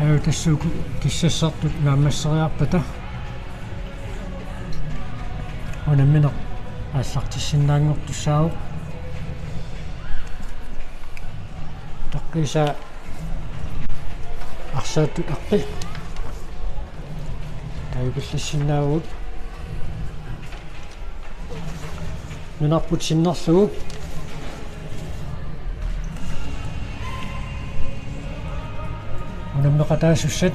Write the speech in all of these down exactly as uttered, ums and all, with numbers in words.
Tassuuku kissassartut naammasseriarpata unammineq aallartissinnaanngortussaavoq. Utaqqiisaa arsaattut aqqi taipillissinnaavagut. Nunarput sinnerlugu unammeqataasussat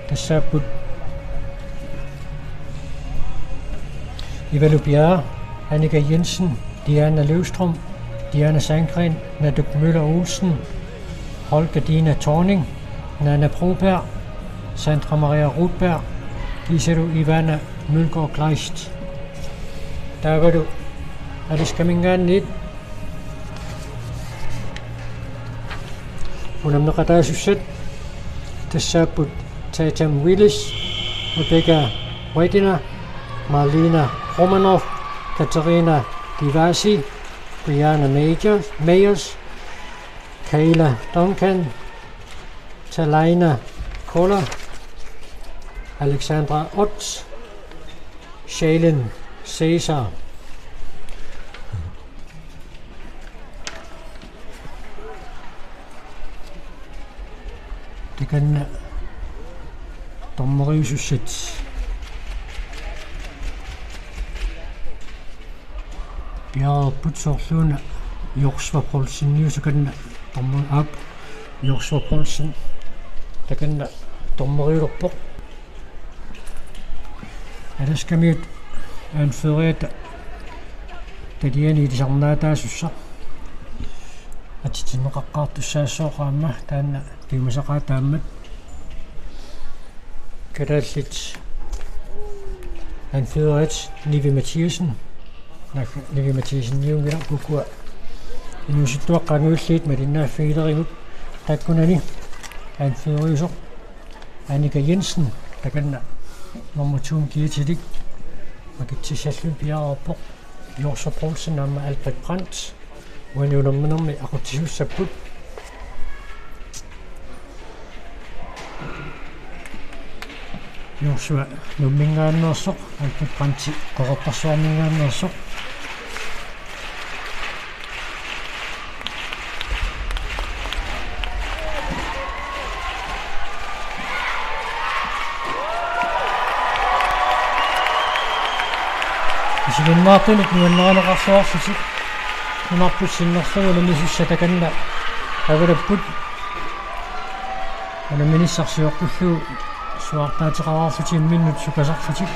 tassaapput Ivalu Bjerre, Annika Jensen, Diana Løvstrøm, Diana Sandgreen, Natuk Møller Olsen, Holger Dina Thorning, Nana Broberg, Sandra Maria Rudberg, Giselu Ivana Mølgaard Kleist. Taavalu Alaskaminngaanniit unammeqataasussat tassaapput Tatum Willis, Rebecca Wediner, Marlena Romanov, Katerina Givasi, Brianna Major, Mayers, Kayla Duncan, Talaina Kola, Alexandra Ott, Shaylin Cæsar. Takanna dommeriusussat piareerput, soorluuna Joshua Poulsen, niusukanna dommer-, aap, Joshua Poulsen takanna dommeriulerpoq. Alaskamiut anføreriata taliani ilisarnaataasussaq atitinneqaqqaartussaassooq aamma taanna piumasaqaataammat. Kalaallit anførerit Nivi Mathiassen. Naak, Nivi Mathiassen niunngilaq, ukua inuusuttuaqqat angajulliit malinnaaffigilerivut. Taakkunani anføreriusoq Annika Jensen, takanna nummer to-mik kiitilik, makitsissalluni piareerpoq. Joshua Poulsen aamma Albert Brandt uani unamminermi aqutsisussapput. Joshua Nuumminngaanneersoq, Albert Brandt Qeqertarsuarminngaanneersoq. Isiginnaartunut nuannarineqarluarlutik nunarput sinnerlugu unammisut takanna avalapput. Unamminissarsioqqullugu suaartaateqareerlutik imminnut sukasarlutik.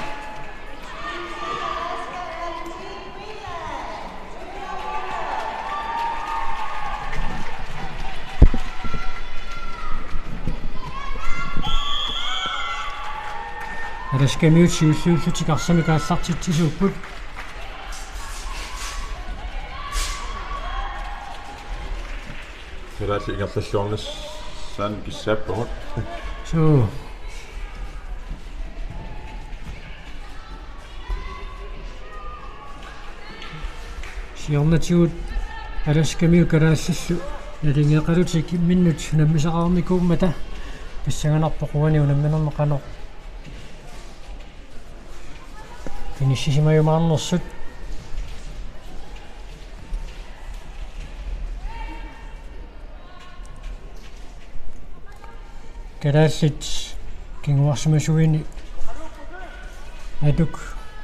Alaskamiut siulliullutik arsamik aallartitsisuupput. Kalaallit ingerlalluarnissaannik kissaappagut. Suu. Siornatigut Alaskamiut kalaallillu naligeqalutik imminnut unammisaqarnikuummata pissanganarpoq uani unamminermi qanoq inissisimajumaarnersut. Kalaallit kinguarsimasuini Natuk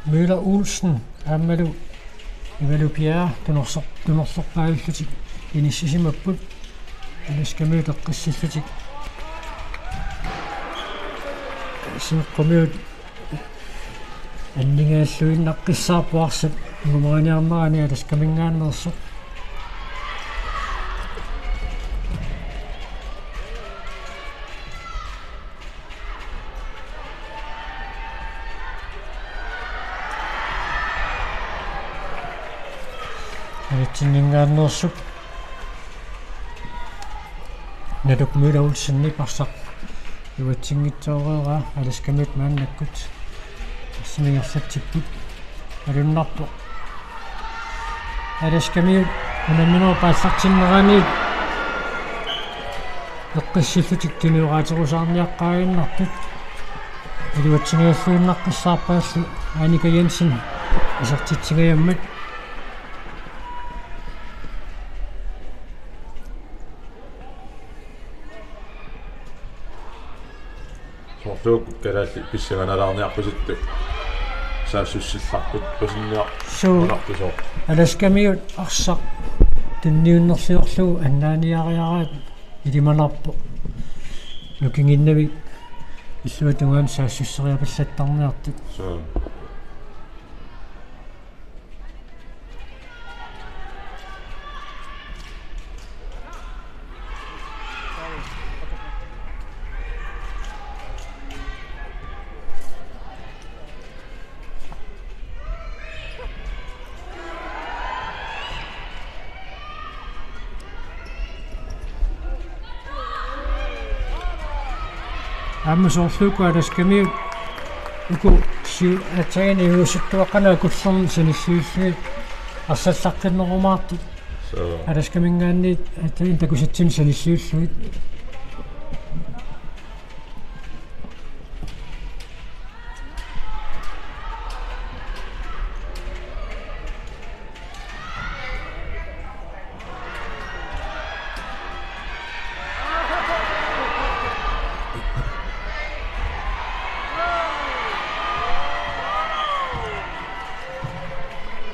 Møller Olsen aammalu Ivalu Bjerre tunorsoq-, tunorsorpaallutik inissisimapput. Alaskamiut eqqissillutik Seeqqumiut annigalluinnaqqissaarpoq arsaq angumeriarnerani Alaskaminngaanneersoq. Anitsinninngaanneersoq Natuk Møller Olsenip arsaq iluatsinngitsooreeraa. Alaskamiut maannakkut arsamik ingerlatsipput. Malunnarpoq Alaskamiut unamminerup aallartinnerani. Eqqissillutik tunioraaterusaarniaqqaaginnartut. Iluatsinngilluinnaqqissaarpaallu Annika Jensen isertitsinngajammat. Soorlu kalaallit pissanganalaarniarpasittut saassussillarput pasinniar- Suu. Unarpisoq. Alaskamiut arsaq tunniunnerliorlugu annaaniariaraat ilimanarpoq. Nukinginnavik illuatungaanut saassusseriapallattarniartut. Suu. Aamma soorlu uku Alaskamiut uku siu-, aatsaannguaq inuusuttuaqqanut akullerni sanilliullugit arsallaqqinnerumaartut. Suu. Alaskaminngaanniit aatsaannguaq takusatsinnik sanilliullugit.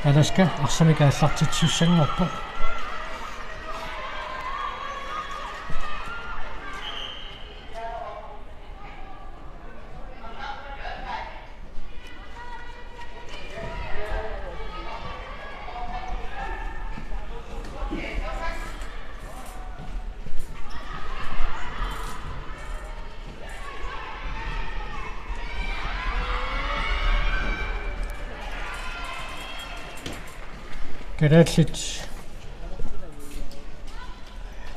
Alaska arsamik aallartittussanngorpoq. Kalaallit.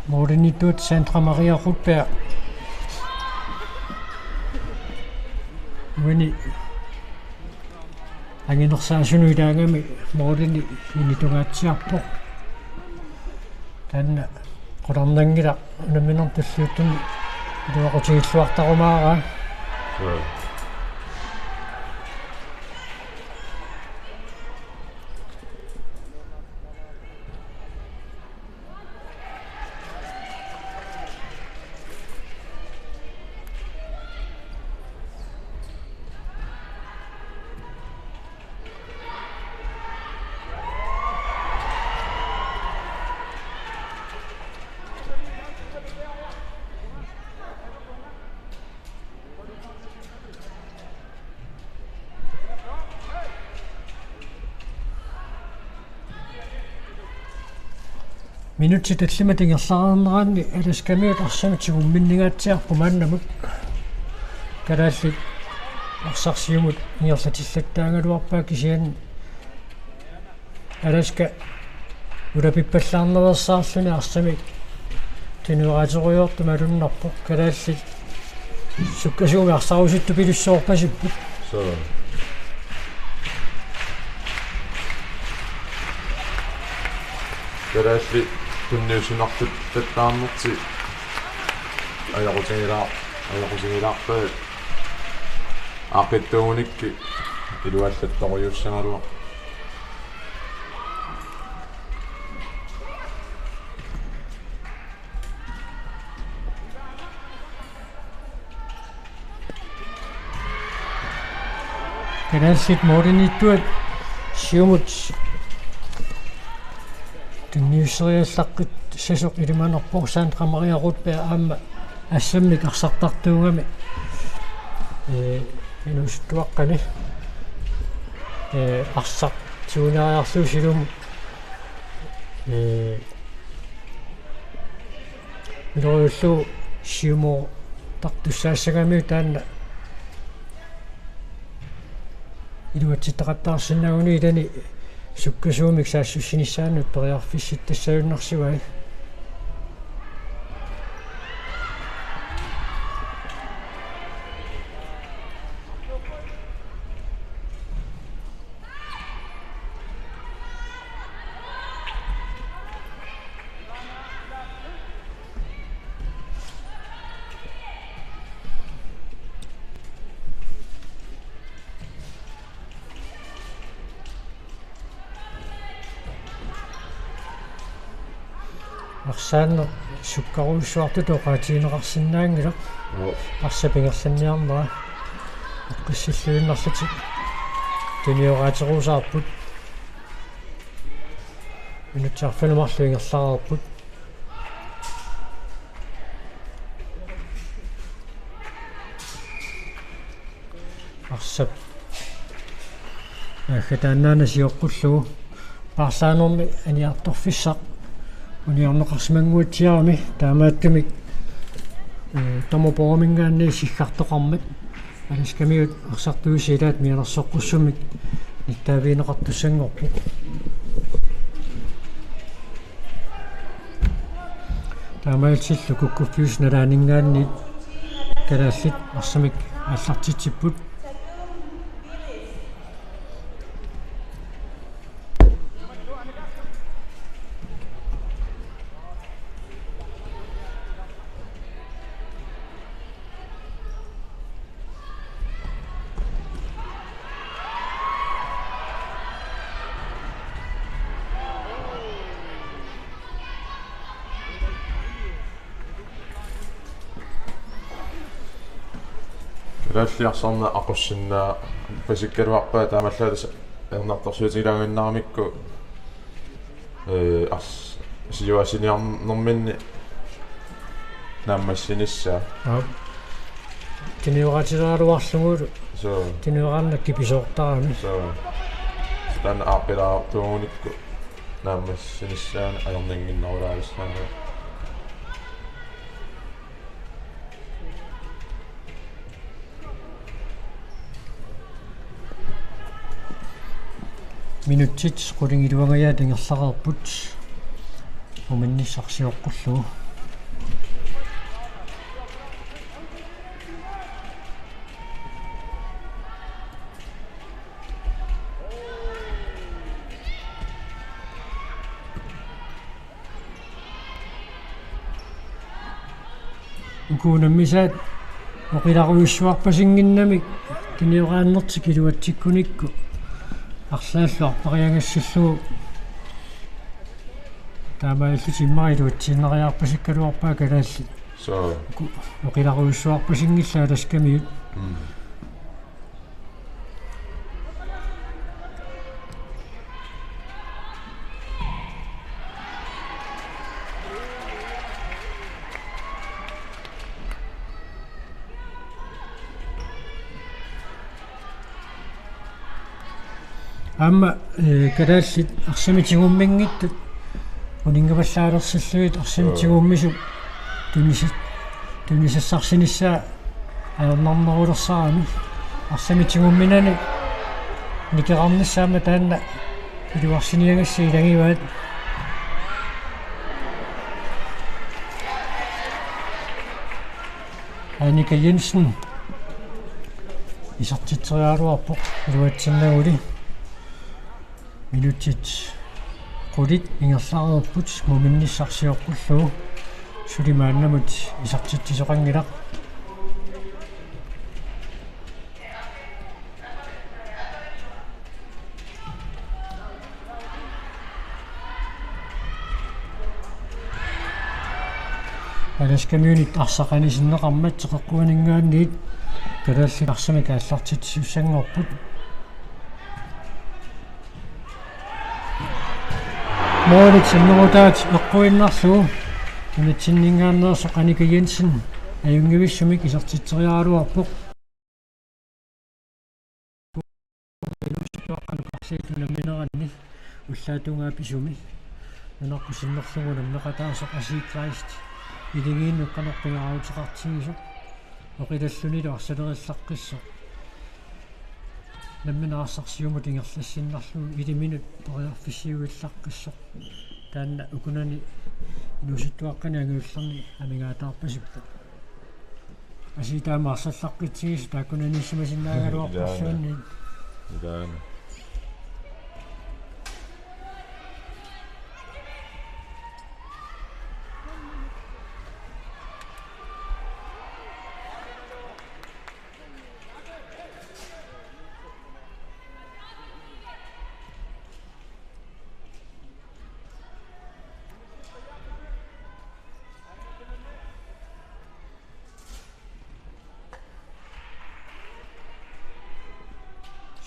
Målimiittuat Sandra Maria Rudberg. Uani anginersaasunut ilaagami målini initungaatsiarpoq. Taanna qularnanngilaq unamminermi tulliuttuni iluaqutigilluartarumaaraa. Suu. Minutsit tallimat ingerlareerneranni Alaskamiut arsamik tigumminningaatsiarput maannamut. Kalaallit arsaq siumut ingerlatillattaagaluarpaat kisianni Alaska ulapippallaarnersaarluni arsamik tunioraaterujoortut malunnarpoq. Kalaallit sukkasuumik arsarusuttut pilussoorpasipput. Suu. Kalaallit tunniussinartut tattaarnertik ajoqutigilaa-, ajoqutigilaarpaat aaqqittuugunikku iluallattorujussuussagaluaq. Kalaallit målimiittuat siumut tunniusseriallaqqissasoq ilimanarpoq Sandra Maria Rudberg aamma assammik arsartartuugami, ee, inuusuttuaqqani, ee, arsaq tiguniariarlugu siumut, ee, iluariullugu siumoortartussaassagamiuk taanna iluatsittaqattaarsinnaaguni ilani sukkasuumik saassussinissaanut periarfissittassajunnarsivai. Arsaanneq sukkarujussuartutut oqaatigineqarsinnaanngilaq. Joo. Arsap ingerlanniarnera. Eqqissilluinnarlutik tunioraatigerusaarput. Minutsit arfineq-marluk ingerlareerput. Arsap naaggataannaana sioqqullugu paarlaanermi aniartorfissaq uniorneqarsimannguatsiarami, taamaattumik, eh, dommerboriminngaanniit siggartoqarmat alaskamiut arsartuisa ilaat mianersoqqussummik nittaavigineqartussanngorpoq. Taamaalillutillu kukkuffiup nalaaninngaanniit kalaallit arsamik aallartitsipput. Kalaallit arsarneq aqussinnaapasikkaluarpaat, taamaallaat tassa ajornartorsiutigilaaginnarmikku, ee, ars-, siuaasiniarnerminni naammassinissaa. Aap. Tunioraatigeruarlugulu. Soo. Tunioraannak kipisoortarami. Soo. Taanna aaqqilaartuugunikku naammassinissaanut ajornannginnerulaarissaagut. Minutsit qulingiluangajaat ingerlareerput. Muminnissaq sioqqullugu. Uku unammisaat oqilarujussuarpasinnginnamik tunioraannertik iluatsikkunikku arlaallu arpariagassallugu, taamaalillutik immaqa iluatsiinnariarpasikkaluarpaat kalaallit. Soo. Uku oqilarujussuarpasinngillat alaskamiut. Mm. Aamma, ee, kalaallit arsamik tigumminngitsut uninngavallaalersillutik arsamik, joo, tigummisut tunisas-, tunisassarsinissaa ajornarnerulersarami. Arsamik tigumminani nikerarnissaat aamma taanna iluarsiniagassat ilagivaat. Annika Jensen isertitseriaraluarpoq iluatsinnaguli. Minutsit qulit ingerlareerput, muminnissaq sioqqullugu. Suli maannamut isertitsisoqanngilaq. Alaskamiunit arsaq anisinneqarmat teqeqquaninngaanniit kalaallit arsamik aallartitsisussanngorput. Målit sannerutaat eqquinnarlugu. Nunatsinninngaanneersoq Annika Jensen ajunngivissumik isertitseriaraluarpoq. Inuusuttuaqqanut karsiit unammineranni ullaap tungaa pisumi nunarput sinnerlugu unammeqataasoq Asii Kleist iligiinnut qanoq pingaaruteqartigisoq, oqilallunilu arsalerillaqqissoq. Nammineq arsaq siumut ingerlassinnarlugu iliminut periarfissiuillaqqissoq. Taanna ukunani inuusuttuaqqani angajullerni amigaataarpasippoq. Asii, taama arsallaqqitsigisi taakkunaniissimasinnaagaluarparluunniit. Ilaana. Ilaana.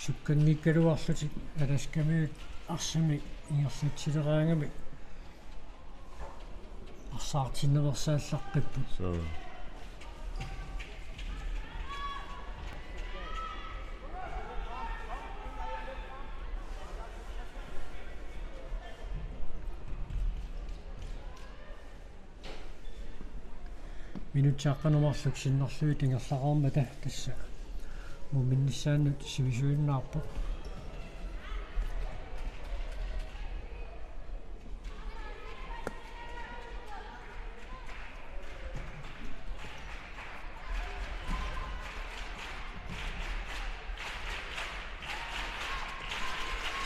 Sukkanngikkaluarlutik Alaskamiut arsamik ingerlatsileraangamik arsaartinneqassaallaqqippoq. Suu. Minutsit aqqaneq marluk sinnerlugit ingerlareermata tassa muminnissaannut sivisuinnarpoq.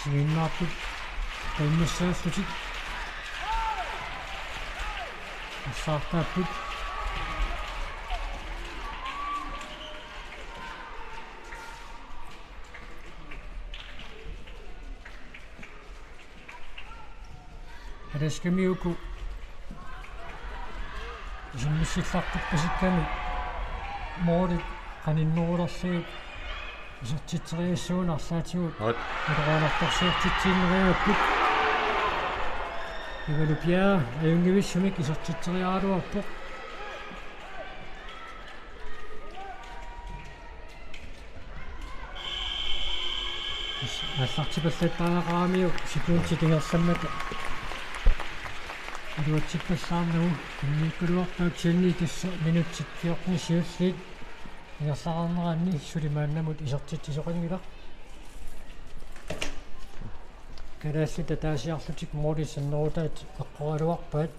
Sivinnaapput qiimmassaallutik. Arsaartaapput. Alaskamiut uku isimmissillaqqippasikkamik moorit qaninnerulerlugit isertitseriassagunarpoq arlaatigut. Oj. Ilaqaanartorsiortitsiinneriapput. Ivalu Bjerre ajunngivissumik isertitseriaraluarpoq. Aallartipallattaramiuk sekundit ingerlammata iluatsippallaarnagu tunniukkaluarpaat kisianni tassa minutsit fjorten siulliit ingerlareerneranni suli maannamut isertitsisoqanngilaq. Kalaallit ataasiarlutik moorit sinnerutaat eqqoraluarpaat.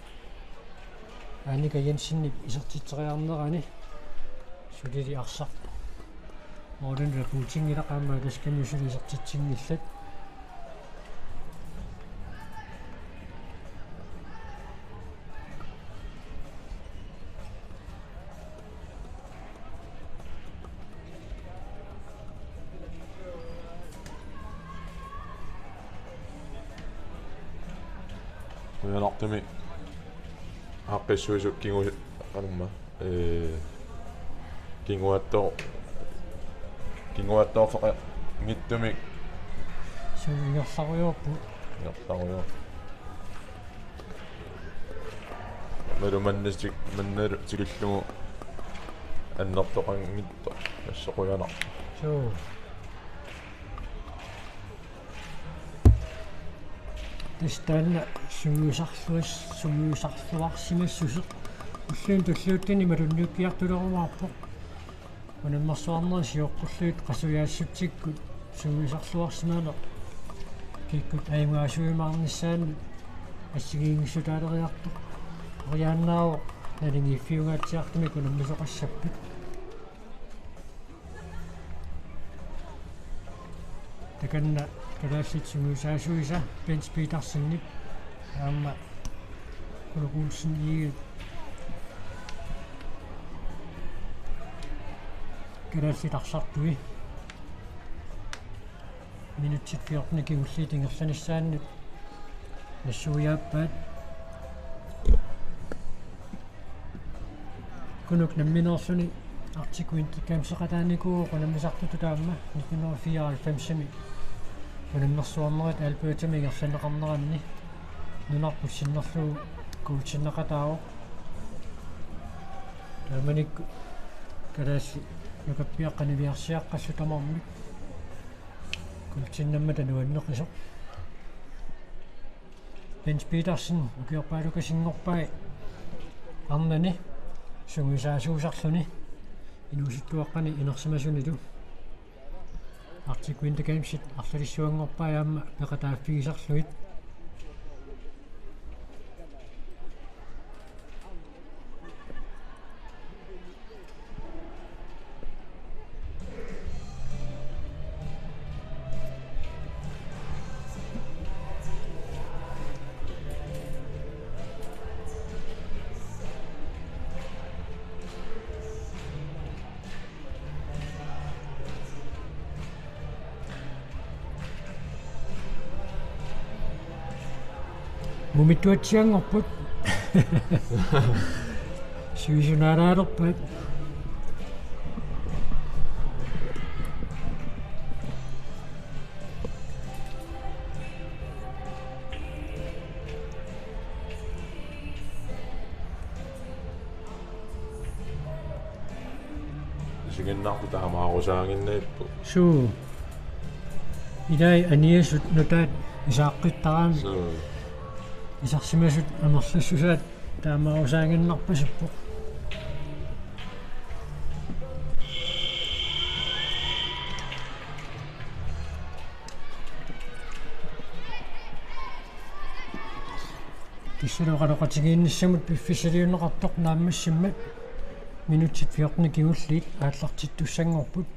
Annika Jensenip isertitseriarnerani sulili arsaq moorlin rapuutinngilaq aamma Alaskamiut suli isertitsinngillat. Qujanartumik aaqqissuisoq kingu-, qanumma, ee, kinguaattoor-, kinguaattoorfeqanngitsumik. Suu, ingerlarujoorpoq. Ingerlarujoorpoq. Malu manna tik-, manna tikillugu annertoqanngitsoq. Tassa qujanaq. Suu. Tassa taanna sungiusarluas-, sungiusarluarsimassuseq. Ulluini tulliuttuni malunniukkiartulerumaarpoq. Unammersuarnerit sioqqullugit qasujaassutsikkut sungiusarluarsimaneq kikkut ajugaasuimaarnissaannut assigiinngissutaaleriartoq. Oriannaavoq naligiiffiungaatsiartumik unammisoqassapput. Takanna kalaallit sungiusaasuisa Bent Petersenip aamma Kunuk Olsen Egedep kalaallit arsartui. Minutsit fjorten kingulliit ingerlanissaannut nassuiaappaat. Kunuk nammineerluni Arctic Winter Gameseqataanikuuvoq unammisartutut aamma nitten hundrede fireoghalvfemsimi unammersuarnerit Albertami ingerlanneqarneranni nunarput sinnerlugu guldsinneqataavoq. Taamanikkut kalaallit nukappiaqqat niviarsiaqqallu tamarmik guldsinnammata nuanneqisoq. Bent Petersen ukiorpaalukasinngorpai arnani sungiusaasuusarluni inuusuttuaqqani inersimasunilu. Arctic Winter Gamesit arlalissuanngorpai aamma peqataaffigisarlugit. Mumittuatsianngorput. Sivisunaalaalerpaat. Tiginnarput taamaarusaaginnarpoq. Suu. Ilai aniasut nutaat isaaqqittaraami. Suu. Isarsimasut amerlassusaat taamaarusaaginnarpasippoq. Tassalu oqaloqatigiinnissamut piffissaliunneqartoq naammassimmat minutsit fjorten kingulliit aallartittussanngorput.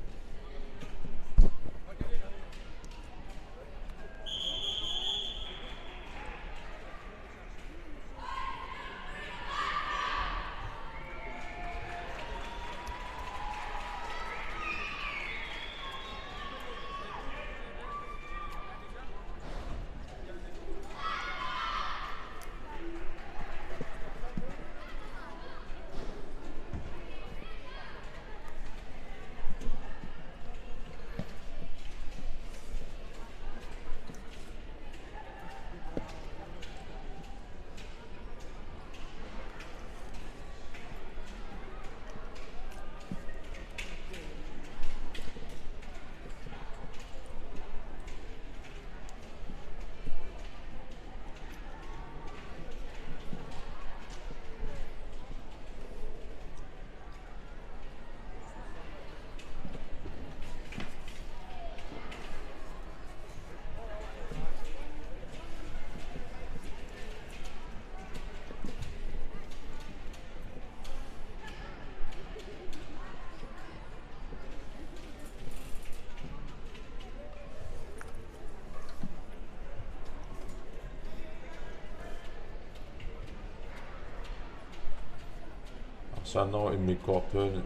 Arsaannerup immikkoortuani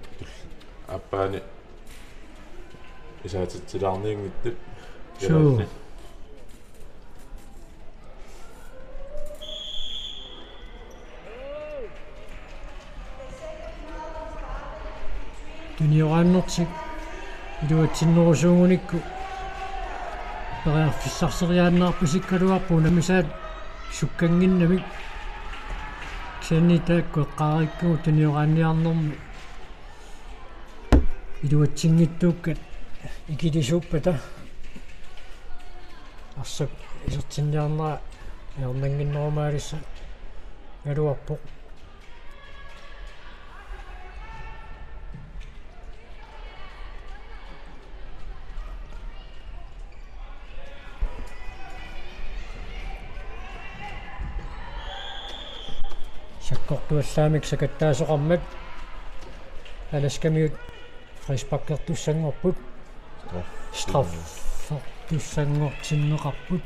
aappaani isaatitsilaarnianngitsut. Suu. Tunioraannertik iluatsinnerusuugunikku periarfissarseriaannaarpasikkaluarput unammisaat sukkannginnamik. Kisianni taakku eqqaariikkagut tunioraanniarnermi iluatsinngitsuukkat ikilisuuppata arsaq isertinniarnera ajornannginnerumaalissagaluarpoq. Sakkortuallaamik sakattaasoqarmat Alaskamiut frisparkertussanngorput. Straffertussanngortinneqarput.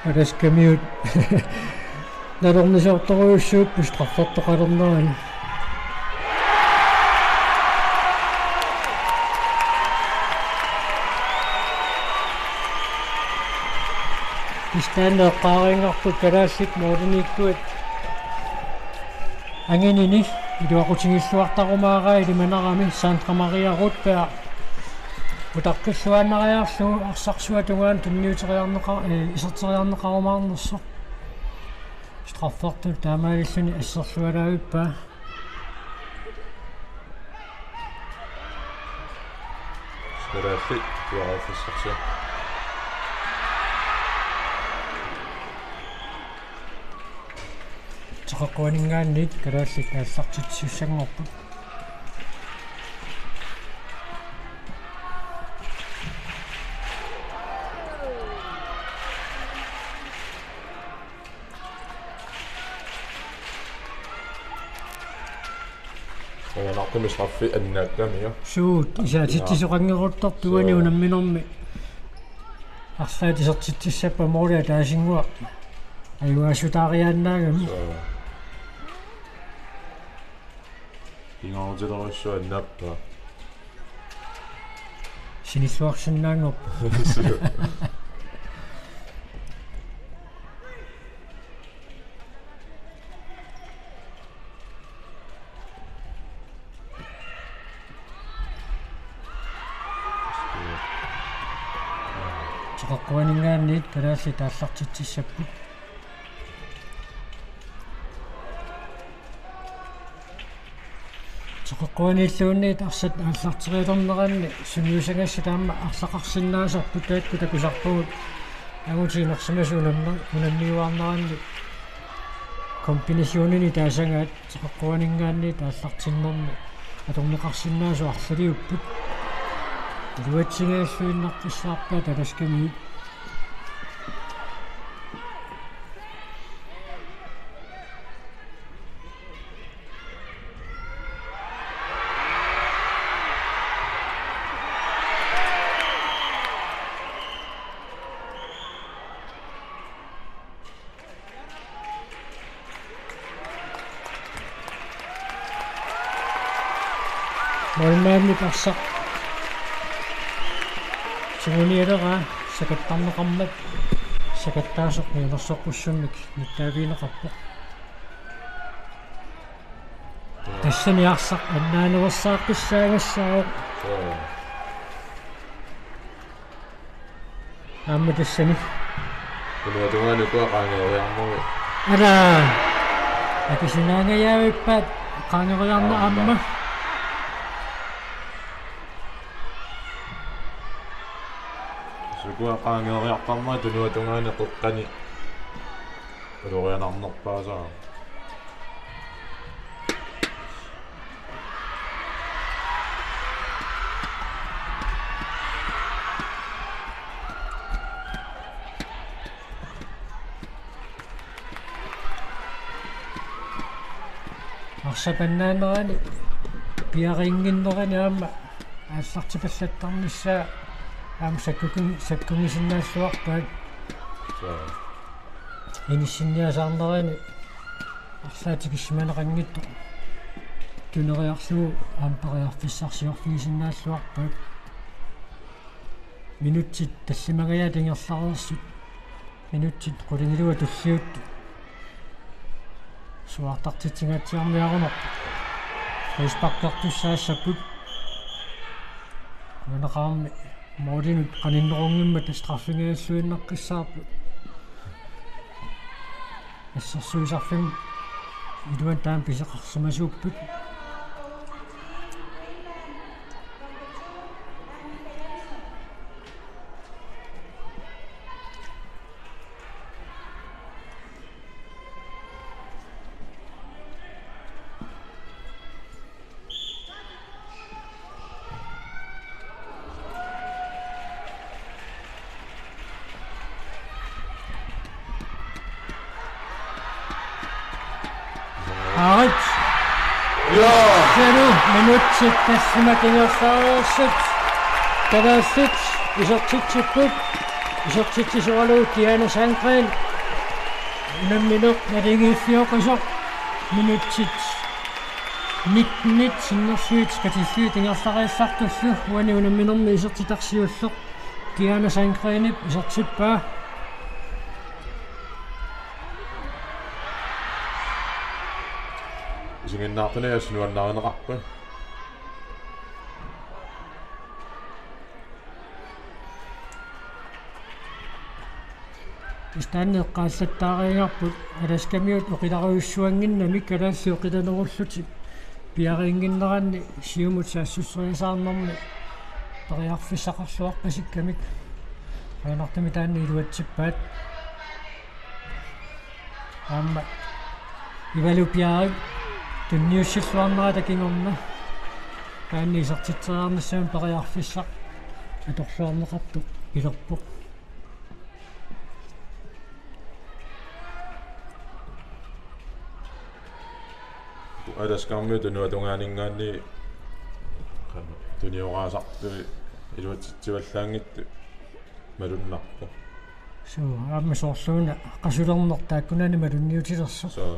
Alaskamiut nalornisoortorujussuupput straffertoqalernerani. Kisianni eqqaarinngarput kalaallit moolimiikkuit anginini iluaqutigilluartarumaarai ilimanarami. Sandra Maria Rudberg utaqqilluaannariarlugu arsarsuaq tungaanut tunniuteriarneqa-, eh, iserteriarneqarumaarnersoq. Straffertut taamaalilluni asserlualaavippaa. Kalaallit periarfissarsiat. Teqeqquaninngaanniit kalaallit aallartitsissanngorput. Ajanartumik straffi annaakkami, ja. Suut, isaatitsisoqanngeruttortuani. Suu. Unamminermi arlaat isertitsissappat mooli ataasinnguaq ajugaasutaariaannaagami. Suu. Pingaarutilerujussuaq annaappaa. Sinilluarsinnaanngorpoq. Teqeqquaninngaanniit kalaallit aallartitsissapput. Teqeqquaniilluunniit arsaq aallarterialerneranni sungiusagassat aamma arlaqarsinnaasarput taakku takusarpagut angutit inersimasut unammi-, unammiuaarneranni kombinationini taasagaat Teqeqquaninngaanniit aallartinnermi atorneqarsinnaasut arlaliupput. Iluatsinngilluinnaqqissaarpaat Alaskamiut. Målmandip arsaq tigunialeraa sakattarneqarmat sakattaasoq mianersoqqussummik nittaavigineqarpoq. Tassani arsaq annaanerussaaqqissaagassaavoq. Joo. Aamma tassani. Tunuatungaani ukua qaangeeriarnerit. Ala. Akisinaangajavippaat qaangeeriarneq aamma. Aamma. Sukua qaangeeriartarnerit tunuatungaani qeqqani. Ulorianarnerpaasaa. Arsap annaanerani piariinnginnerani aamma aallartipallattarnissaa aamma sakkugi-, sakkugisinnaalluarpaat. Joo. Inissinniasaarnerani arlaat tikissimaneqanngitsoq tuneriarlugu aamma periarfissarsiorfigisinnaalluarpaat. Minutsit tallimangajaat ingerlareersut. Minutsit qulingiluat tulliuttut. Suaartartitsingaatsiarniarunarpoq. Frisparkertussaassapput. Qujanaqaarmi målinut qaninnerunngimmata straffinngilluinnaqqissaarput. Assersuisarfimmi iluani taama pisoqarsimasuupput. Aarit. Joo. Sanu minutsit tallimat ingerlareersut. Kalaallit isertitsipput. Isertitsisoralugu Diana Sandgreen. Unammineq naligiiffioqisoq minutsit nittenit sinnerlugit katillugit ingerlareersartullu uani unamminermi isertitaq siulleq Diana Sandgreenip isertippaa. Isiginnaartuni assut nuannarineqarpat. Istaanneqqaallattaariigarput Alaskamiut oqilarujussuannginnamik kalaallit oqilanerullutik piariinnginneranni siumut saassusseriasaarnermi periarfissaqarluarpasikkamik. Qujanartumik taanna iluatsippaat. Aamma Ivalu Piarik tunniussilluarnerata kingorna taanna isertitseriarnissamut periarfissaq atorluarneqartoq pilerpoq. Alaskamiut tunuatungaaninngaanniit tunioraasartut iluatsitsivallaanngitsut malunnarpoq. Suu, aamma soorluuna qasulerneq taakkunani malunniutilersoq. Suu.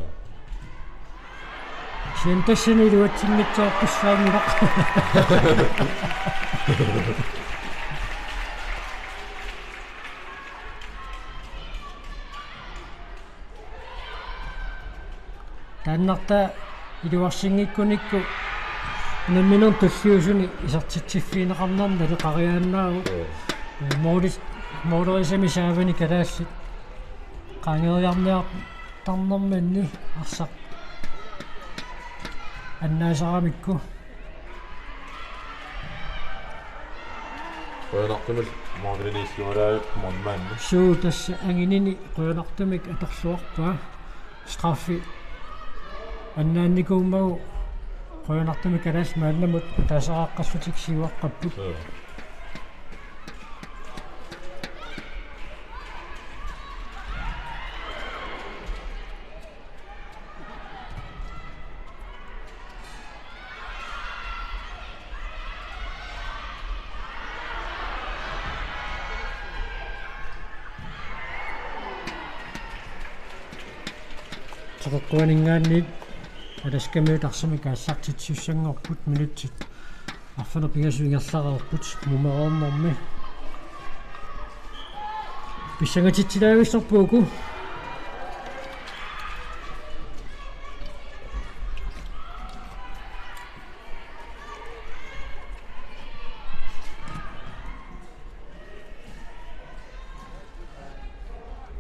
Sian tassani iluatsinngitsoortussaanngilaq. Taannartaa iluarsinngikkunikku unamminermi tulliusuni isertitsiffigineqarnermi naleqariaannaavoq. Joo. Ee, målit Målerisamik saavani kalaallit qaangerniartarnerminni arsaq annaasaramikku. Qujanartumik målerinissualaarpoq målmandi. Suu, tassa anginini qujanartumik atorluarpaa. Straffi annaannikuummagu qujanartumik kalaallit maannamut taasaqaqqallutik siuaqqapput. Suu. Teqeqquaninngaanniit Alaskamiut arsamik aallartitsisussanngorput, minutsit arfineq-pingasut ingerlareerput mumereernermi. Pissangatitsilaavissarput uku.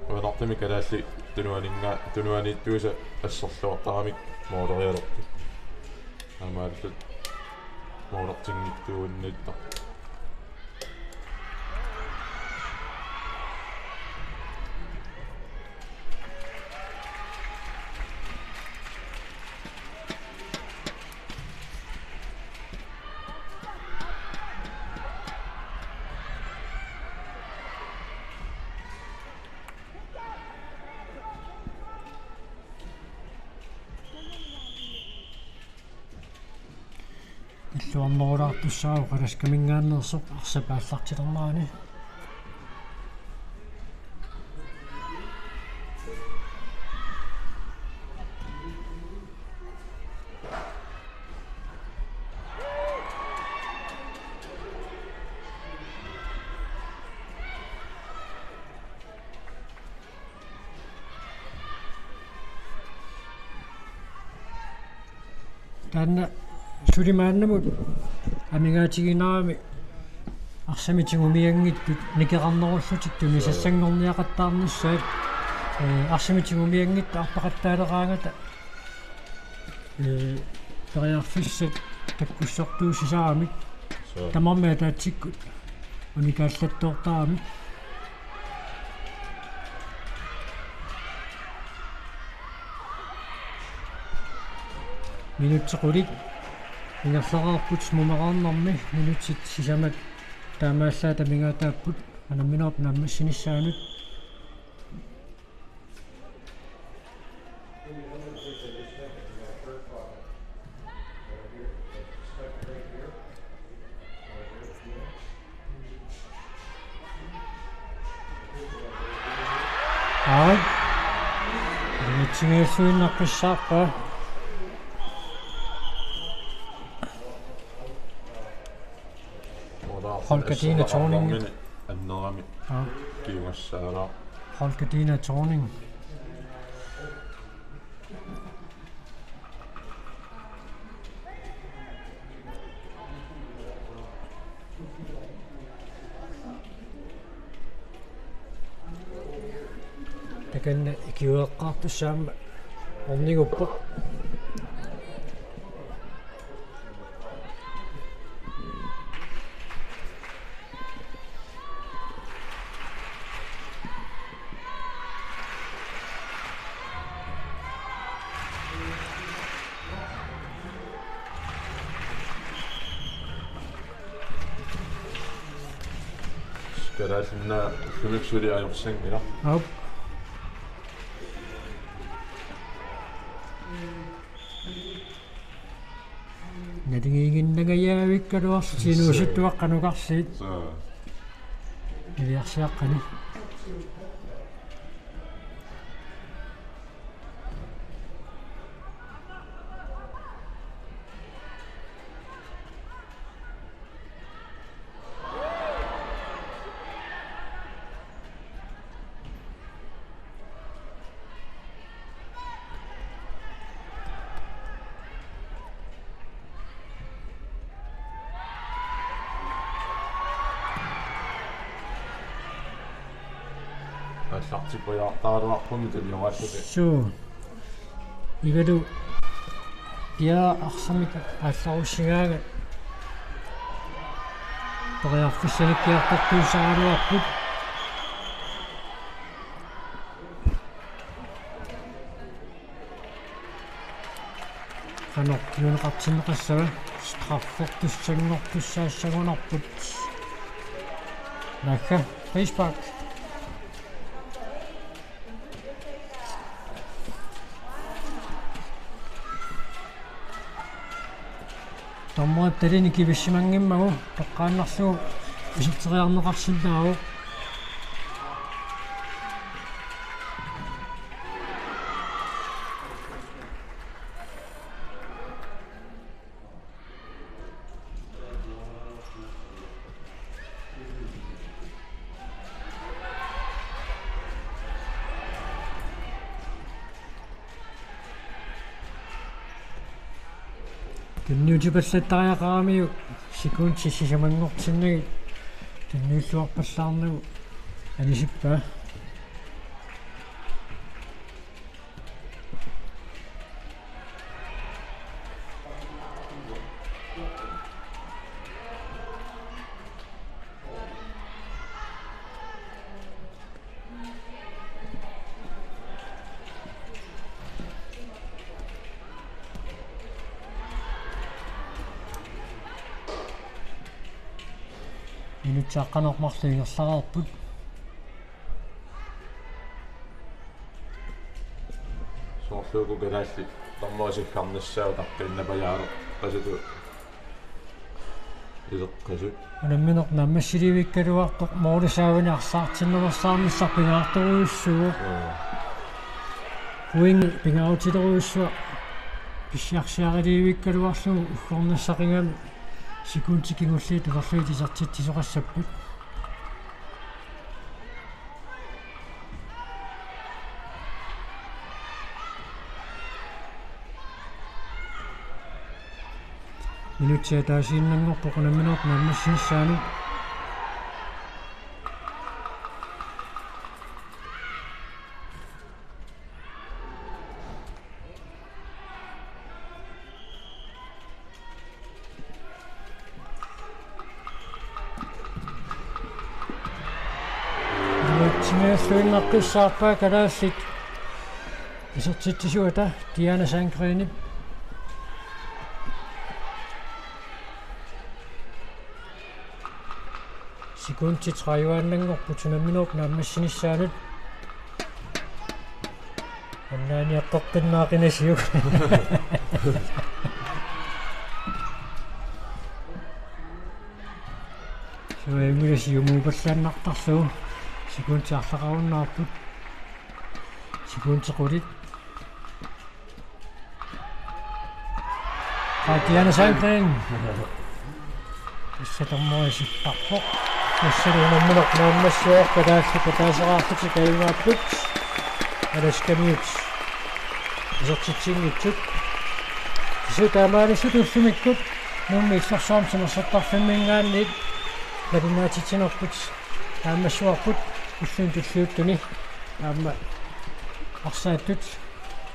Qujanartumik kalaallit tunuaninnga-, tunuaniittuisa asserluartaramik målerialerput. Aamma allat målertinngitsuunniittoq. Illuarnerulaartussaavoq Alaskaminngaanneersoq arsap aallartilernerani. Taanna suli maannamut amigaatiginarami arsamik tigumianngitsut nikerarnerullutik tunisassanngorniaqattaarnissaat, ee, arsamik tigumianngitsut arpaqattaaleraangata, ee, periarfissat takkussortuussisaramik. Suu. Tamarmik ataatsikkut unikaallattoortaramik. Minutsit qulit ingerlareerput mumereernermi, minutsit sisamat taamaallaat amigaataapput unamminerup naammassinissaanut. Aap. Anitsigiilluinnaqqissaarpaa. Holger Dina Thorning. Annerami. Aap. Kiugassaalaaq. Holger Dina Thorning. Takanna ikiueqqaartussaammat orniguppoq. Kalaallit ullumi suli ajorsanngilaq. Aap. Naligiiginnangajaavikkaluarlutik inuusuttuaqqanukarsiit. Suu. Niviarsiaqqani. Aallartippajaartaraluarpummi tunioraalluni. Suu. Ivalu. Ja, arsamik aallarussigaaga. Periarfissanikkiartortuussagaluarput. Qanoq pineqartinneqassava? Straffertussanngortussaassagunarput. Naagga, frispark. Dommerip talini kivissimanngimmagu toqqaannarlugu iserteriarneqarsinnaavoq. Tunniutipallattariaqaramiuk sekundit sisamanngortinnagit tunniulluarpallaarnagu anisippaa. Minutsit aqqaneq-marluk ingerlareerput. Soorlu uku kalaallit dommerit siggarnissaat utaqqiinnapajaareerpasutut ileqqasut. Unammineq naammassilivikkaluartoq moorisaavani arsaartinnersaarnissaq pingaartorujussuuvoq. Joo. Pointi pingaarutilerujussuaq pissiarsiarilivikkaluarlugu uggornassaqigami sekundit kingulliit tulorlugit isertitsisoqassapput. Minutsit ataasiinnanngorput unammineq naammassinissaanut. Iluatsinngilluinnaqqissaarpaa kalaallit isertitsisuata Diana Sandgreenip. Sekundit tredive-annanngorput unammineq naammassinissaanut. Annaaniaqqeqqinnaaqinasiuk. Suajunngilaat siumuupallaannartarlugu. Sekundit arlaqarunnaarput. Sekundit qulit. Aa, Diana Sandgreen. Tassa dommerisittarpoq. Tassa unammineq naammassivoq, kalaallit ataasiaraarlutik ajugaapput. Alaskamiut isertitsinngitsut. Tassa taamaalissutut ullumikkut Nuummi Illorsuarmi Timersortarfimminngaanniit nalinnaatitsinerput naammassivarput ulluni tulliuttuni aamma arsaattut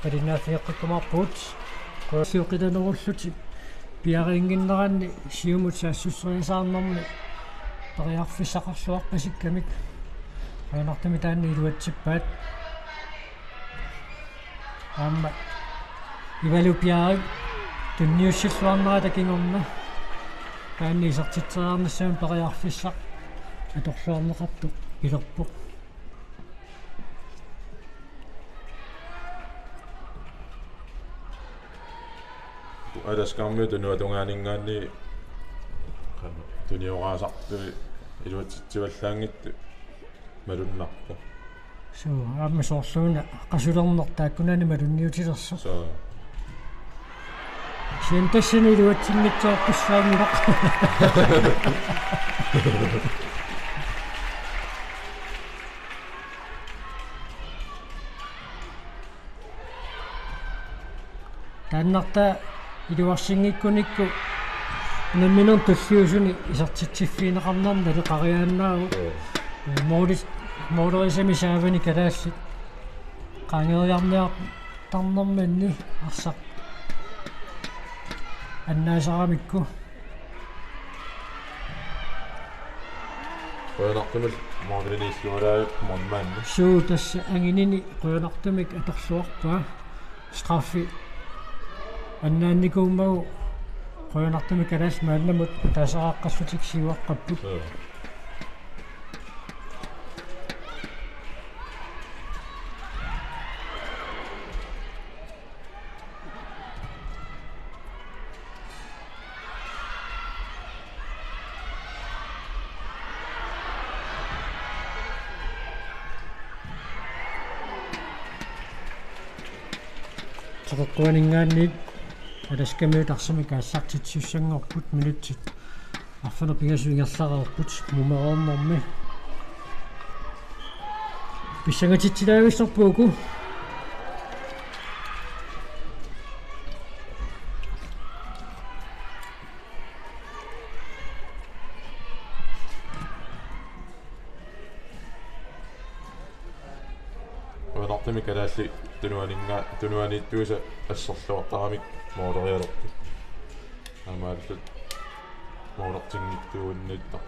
malinnaaffigeqqikkumaarpugut. Qujanarsuaq qilanerullutik piariinnginneranni siumut saassusseriasaarnermi periarfissaqarluarpasikkamik. Qujanartumik taanna iluatsippaat. Aamma Ivalu Bjerring tunniussilluarnerata kingorna taanna isertitseriarnissamut periarfissaq atorluarneqartoq pilerpoq. Alaskamiut tunuatungaaninngaanniit tunioraasartut iluatsitsivallaanngitsut malunnarpoq. Suu, aamma soorluuna qasulerneq taakkunani malunniutilersoq. Suu. Sian tassani iluatsinngitsoortussaanngilaq. Taannartaa iluarsinngikkunikku unamminermi tulliusuni isertitsiffigineqarnermi naleqariaannaavoq. Joo. Ee, målit Målerisamik saavani kalaallit qaangeriarniartarnerminni arsaq annaasaramikku. Qujanartumik målerinissualaarpoq målmandi. Suu, tassa anginini qujanartumik atorluarpaa. Straffi annaannikuummagu qujanartumik kalaallit maannamut taasaqaqqallutik siuaqqapput. Suu. Teqeqquaninngaanniit Alaskamiut arsamik aallartitsisussanngorput, minutsit arfineq-pingasut ingerlareerput mumereernermi. Pissangatitsilaavissorput uku. Qujanartumik kalaallit tunuaninnga-, tunuaniittuisa asserluartaramik målerialerput. Aamma allat målertinngitsuunnittoq.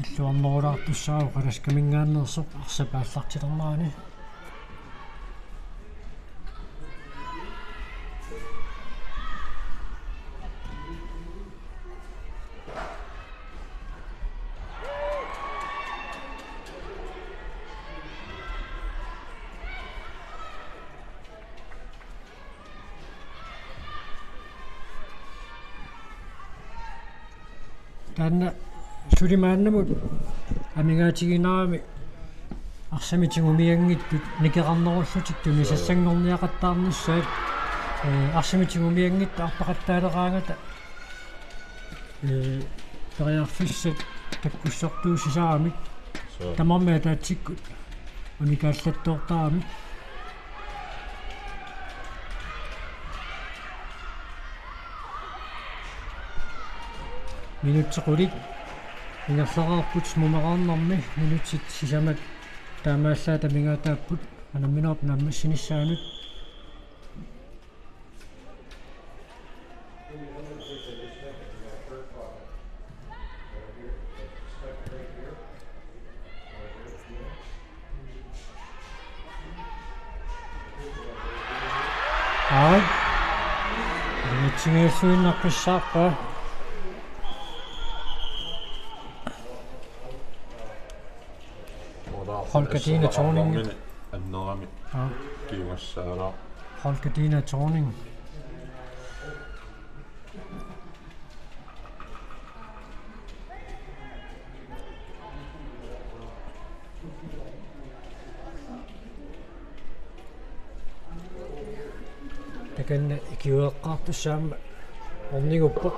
Illuarnerulaartussaavoq Alaskaminngaanneersoq arsap aallartilernerani. Taanna suli maannamut amigaatiginarami arsamik tigumianngitsut nikerarnerullutik tunisassanngorniaqattaarnissaat, ee, arsamik tigumianngitsut arpaqattaaleraangata, ee, periarfissat takkussortuussisaramik. Suu. Tamarmik ataatsikkut unikaallattoortaramik. Minutsit qulit ingerlareerput mumereernermi, minutsit sisamat taamaallaat amigaataapput unamminerup naammassinissaanut. Aap. Anitsigiilluinnaqqissaarpaa. Holger Dina Thorning. Annerami. Aap. Kiugassaalaaq. Holger Dina Thorning. Takanna ikiueqqaartussaammat orniguppoq.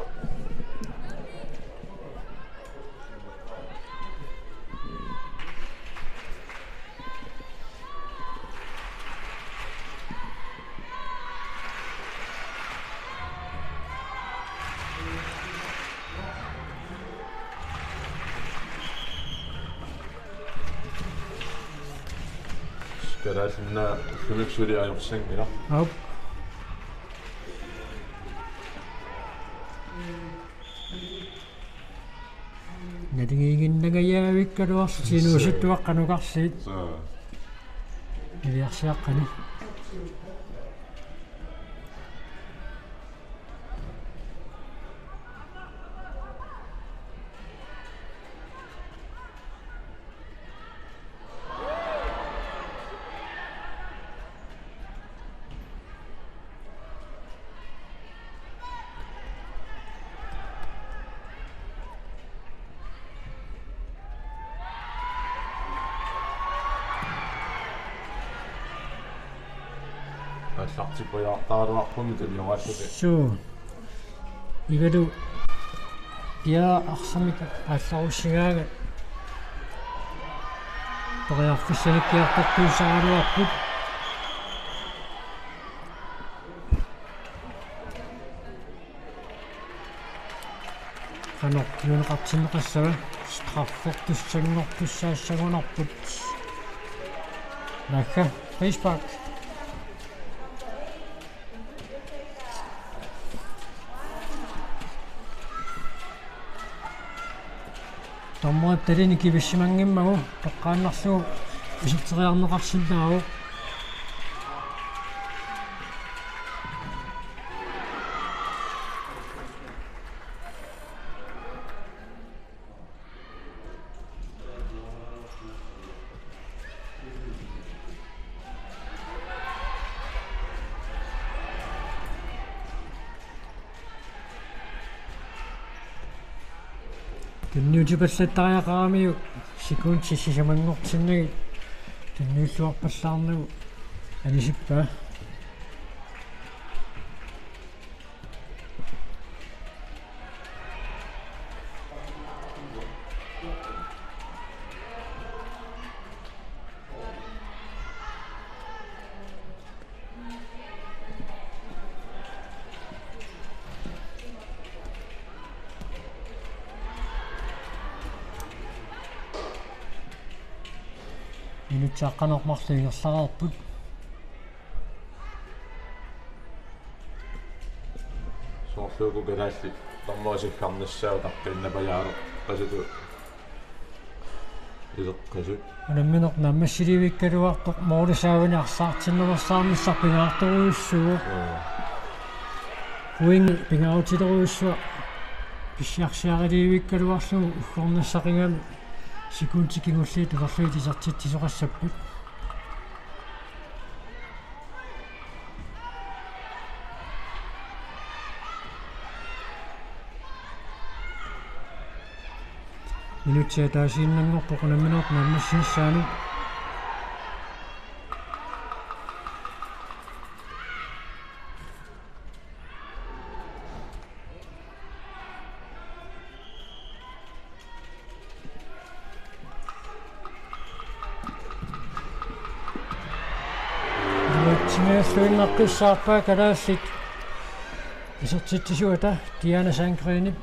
Kalaallit ullumi suli ajorsanngilaq. Aap. Naligiiginnangajaavikkaluarlutik inuusuttuaqqanukarsiit. Suu. Niviarsiaqqani. Aallartippajaartaraluarpummi tulioraalluni. Suu. Igalu. Ja, arsamik aallarussigaangat. Periarfissanikkiartortuussagaluarput. Qanoq piuneqartinneqassava? Straffertussanngortussaassagunarput. Naagga, frispark. Dommerip talini kivissimanngimmagu toqqaannarlugu iserteriarneqarsinnaavoq. Tunniutipallattariaqaramiuk sekundit sisamanngortinnagit tunniulluarpallaarnagu anisippaa. Minutsit aqqaneq-marluk ingerlareerput. Soorlu uku kalaallit dommerit siggarnissaat utaqqiinnapajaareerpasutut ileqqasut. Unammineq naammassilivikkaluartoq moorisaavani arsaartinnersaarnissaq pingaartorujussuuvoq. Joo. Pointi pingaarutilerujussuaq pissiarsiarilivikkaluarlugu uggornissaqigami sekundit kingulliit tulorlugit isertitsisoqassapput. Minutsit ataasiinnanngorput unammineq naammassinissaanut. Iluatsinngilluinnaqqissaarpaa kalaallit isertitsisuata Diana Sandgreenip.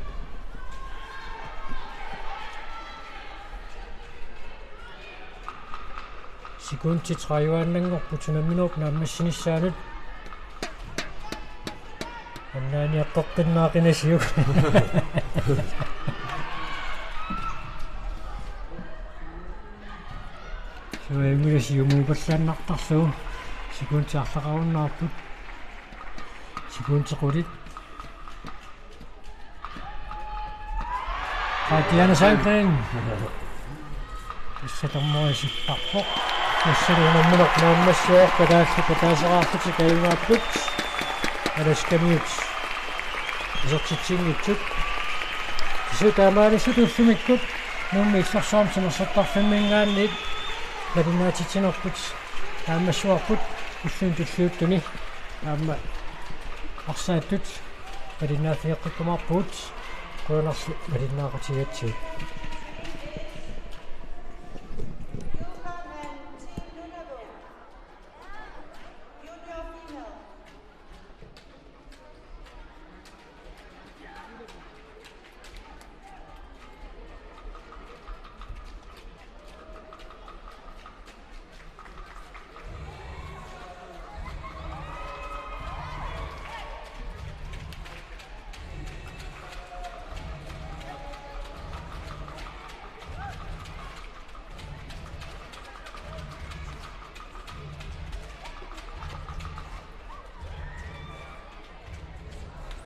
Sekundit tredive-annanngorput unammineq naammassinissaanut. Annaaniaqqeqqinnaaqinasiuk. Suajunngilaat siumuupallaannartarlugu. Sekundit arlaqarunnaarput. Sekundit qulit. Aa, Diana Sandgreen. Tassa dommerisittarpoq. Tassa unammineq naammassivoq, kalaallit ataasiarlutik ajugaapput. Alaskamiut isertitsinngitsut. Tassa taamaalissutut ullumikkut Nuummi Illorsuarmi timersortarfimminngaanniit malinnaatitsinerput naammassivarput ulluni tulliuttuni. Aamma arsaattut malinnaaffigeqqikkumaarpugut, qujanarlu malinnaaqatigigatsigu.